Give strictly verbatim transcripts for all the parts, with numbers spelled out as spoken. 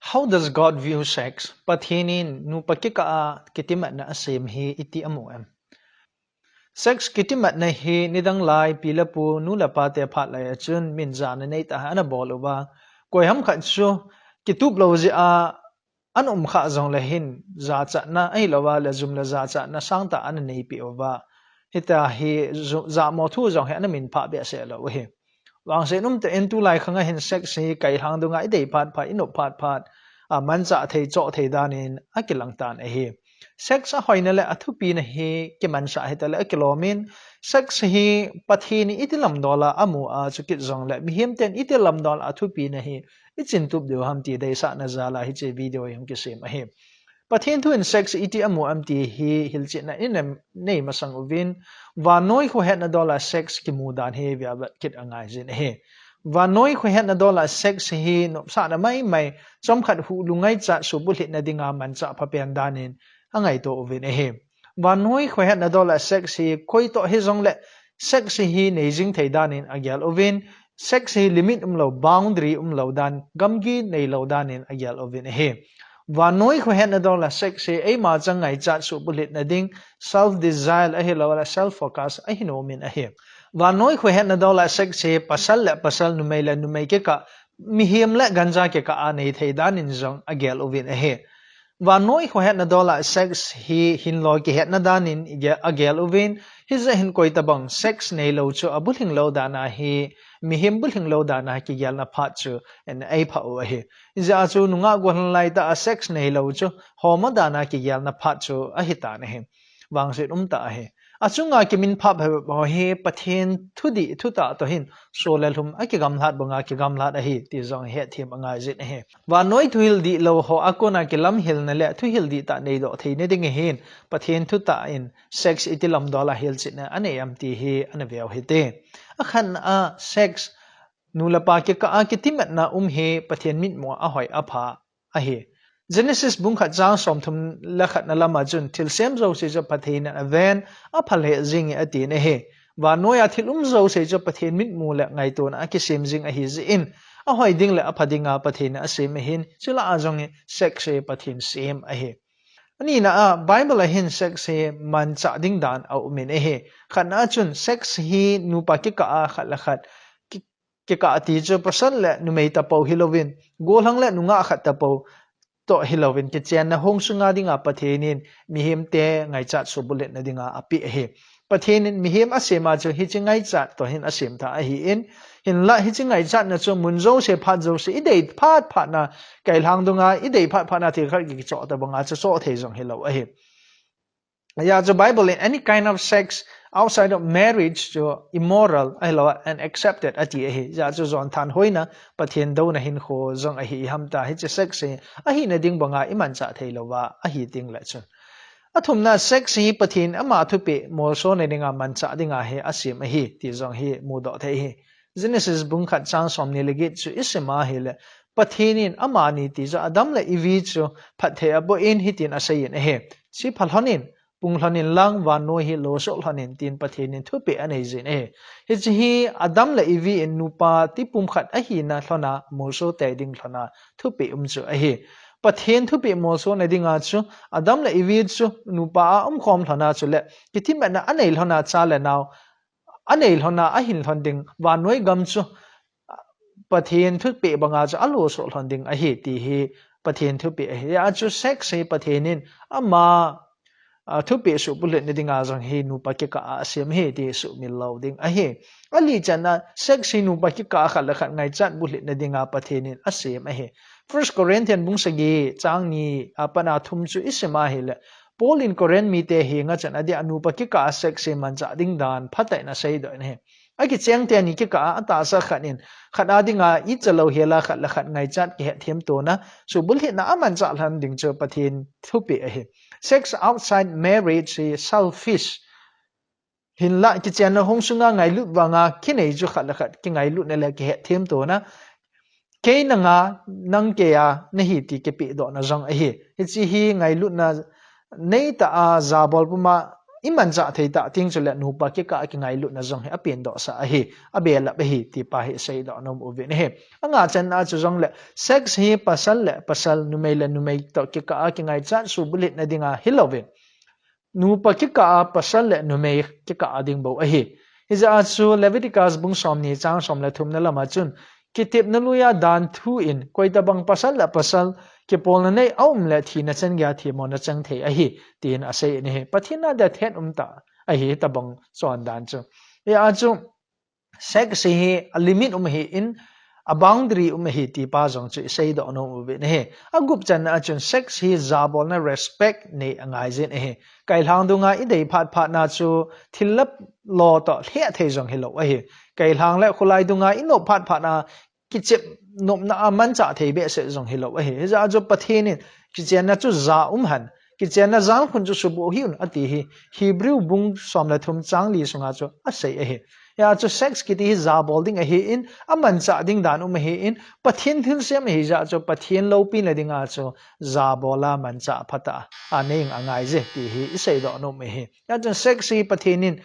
How does God view sex? Pathen in nupa kikah a kitimatna asem hi iti amu em? Sex kitimatna hi nidang lai pi le pu, nu le pa te phat lai a chun min jana nei tah a ana bol uva. Koiham khat chu kitup lou jeh a ana um kha jong le hin jachatna ahilouva le jum le jachatna sangtah ana nei peh uva. Hitia hi ju-, jamo thu jong hi ana min phah behseh lou u ahi. Vangset umtah in tulai khang a hin sex hi kailhang dunga i dei phat phat, i nop phat phat, a manchah thei, choh thei dan in akilang tan ahi. Sex ahoina le athupina hi kimanchah hita le akilom in, sex hi Pathen in iti lam dol a amu a chu kit jong le, mihem ten iti lam dol a athupina hi i chin tup diu ham ti deisahna jal a hiche video hi hung kisem ahi. Pathen thu in sex iti amu em ti hi hilchetna i nei masang uvin, vannoi khohetna dol a sex kimu dan hi via vet kit angai jin ahi. Vannoi khohetna dol a sex hi nopsahna maimai, chomkhat huhlu ngaichat subulhitna dinga manchah phapen dan in angaito uvin ahi. Vannoi khohetna dol a sex hi koi toh hijong le sex hi nei jing thei dan in agel uvin, sex hi limit umlou, boundary umlou dan, gamgi neilou dan in agel uvin ahi. Vannoi khohetna dol a sex hi eima chang ngaichat subulhitna ding, self desire ahilouleh self focus ahi nom in ahi. Vannoi khohetna dol a sex hi pasal le pasal, numei le numei kikah, mihem le ganja kikah a nei thei dan in jong agel uvin ahi. Vannoi khohetna dol a sex hi hinlou kihetna dan in ige-, agel uvin, hijeh hin koi tabang sex neilou chu abulhing lou dan a hi, mihem bulhing lou dan a kigelna phat chu en ei pha u ahi. Hijeh a chu nungah gollhang lai tah a sex neilou chu homa dan a kigelna phat chu ahi tan ahi. Vangset umtah ahi. Achunga kimin phah bep ho hi Pathen thudih thutah toh hin sol le lhum a kigamlat banga kigamlat ahi ti jong hetthem angai jin ahi. Vannoi thuhil dihlou ho a kona kilamhilna le thuhil dihtah neidoh theina ding ahin Pathen thutah in sex iti lam dol a hilchetna anei em ti hi ana veu hite. Akhatna a sex nu le pa kikah a kitimatna um hi Pathen mitmu a ahoi apha ahi. Genesis bung khat chang somthum le khatna lama chun thilsem jouse chu Pathen in aven, apha lheh jing e atin ahi. Vannoi a thil um jouse chu Pathen mitmu le ngaitona a kisem jing ahi jeh in, ahoi ding le apha dinga Pathen in asem ahin, chule ajong hi sex hi Pathen sem ahi. Anina a, Bible a hin sex hi manchah ding dan aum in ahi. Khatna a chun sex hi nupa kikah a khat le khat ki-, kikah ti chu pasal le numei tapou hilouvin, gollhang le nungah khat tapou toh hilouvin, kichenna hong sunga dinga Pathen in mihemte ngaichat subulhitna dinga apeh ahi. Pathen in mihem asem a chu hiche ngaichat toh hin asem tha ahin, hinlah hiche ngaichatna chu mun jouse phat jouse i dei phat phat na, kailhang dunga i dei phat phat na thil khat kichoh tabanga chu choh thei jong hilou ahi. Hijeh a chu Bible in any kind of sex outside of marriage chu immoral ahilouleh unaccepted ati ahi. Hijeh a chu jon thanhoina, Pathen douna hinkho jong ahi iham tia hiche sex hi ahina ding banga i manchah thei louva ahi ding le chun. Athumna, sex hi Pathen ama thupeh molsona dinga manchah dinga hi asem ahi ti jong hi mudoh thei ahi. Genesis bung khat chang somni le get chu i sim a ahile, Pathen in amani ti chu Adam le Evi chu phatthei aboh in hitin asei in ahi. Chipha lhon in, pung lhon in lang vannoi hi losoh lhon in tin Pathen in thupeh anei jin ahi. Hiche hi Adam le Evi in nupa tipum khat ahina lhon a molso tei ding lhon a thupeh um chu ahi. Pathen thupeh molsona dinga chu Adam le Evi chu nupa a umkhom lhon a chule kitimatna anei lhon a cha le nao anei lhon a ahin lhon ding vannoi gam chu Pathen thupeh banga chu alosoh lhon ding ahi ti hi Pathen thupeh ahi. Hijeh a chu sex hi Pathen in ama, a, thupeh subulhitna dinga jong hi nupa kikah a asem ahi ti sumil lou ding ahi. Alichanna, sex hi nupa kikah a khat le khat ngaichat bulhitna dinga Pathen in asem ahi. First Corinthian bung sagi chang ni a pat a thum chu i sim a ahile, Paul in Corinth mite henga chan a dia nupa kikah a sex hi manchah ding dan phatah in aseidoh in ahi. Akicheng teni kikah a atahsa khat in khat a dinga ichalou hel a khat le khat ngaichat kihetthem tona subulhitna amanchah lhon ding chu Pathen thupeh ahi. Sex outside marriage hi selfish. Hinlah kichenna hong sunga ngailut vanga kinei chu khat le khat kingailutna le kihetthem tona kei nanga nang kei a nahi ti kipehdohna jong ahi. Hiche hi ngailutna neitah a jabol puma imanchah thei tah teng chule nupa kikah a kingailutna jong hi apendoh sah ahi, abelap ahi, ti pa hi iseidoh nom uvin ahi. Anga channa chu jongle, sex hi pasal le pasal, numei le numei toh kikah a kingaichat subulhitna dinga hilouvin, nupa kikah a pasal le numei kikah a ding bou ahi. Hijeh a chu Leviticus bung somni chang som le thumna lama chun, kitepna luia dan thu in, koitabang pasal le pasal, kipolna nei aum le thina chan geiya themmona chang thei ahi, tin asei in ahi. Pathen a dia thet umtah ahi, tabang chondan chu. Hijeh a chu, sex hi a limit um ahin, a boundary um ahi, ti pa jong chu iseidoh nom uvin ahi. Agup channa a chun sex hi jabolna respect nei angaijin ahi. Kailhang dunga idei phat phatna chu thil le lo toh lheh thei jong hilou ahi. Kailhang le khulai dunga inop phat phatna kichep nopna a manchah thei behseh jong hilou ahi. Hijeh a chu Pathen in kichenna chu ja um hen, kichenna jalkhun chu suboh hih un ati hi. Hebrew bung som le thum chang li sunga chu asei ahi. Hijeh a chu sex kiti hi jabol ding ahin, amanchah ding dan um ahin, Pathen thilsem ahijeh a chu Pathen loupina dinga chu jabola manchah phatah a nei angaije ti hi iseidoh nom ahi. Hijeh a chun sex hi Pathen in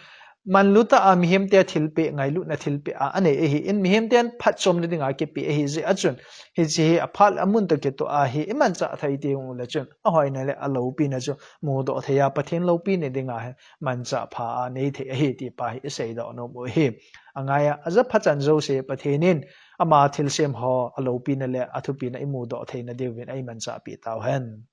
manlutah a mihemte thilpeh, ngailutna thilpeh a anei ahin, mihemten phatchomna dinga kipeh ahijeh a chun, hiche hi aphat le amun toh kitoh a hi imanchah thei teng uleh chun, ahoina le aloupina chu mudoh thei a, Pathen loupina dinga hi manchah pha a nei thei ahi, ti pa hi iseidoh nom u ahi. Angaiya, ajapha chan jouse Pathen in ama thilsem ho aloupina le athupina imudoh theina diuvin eimanchahpeh tauhen.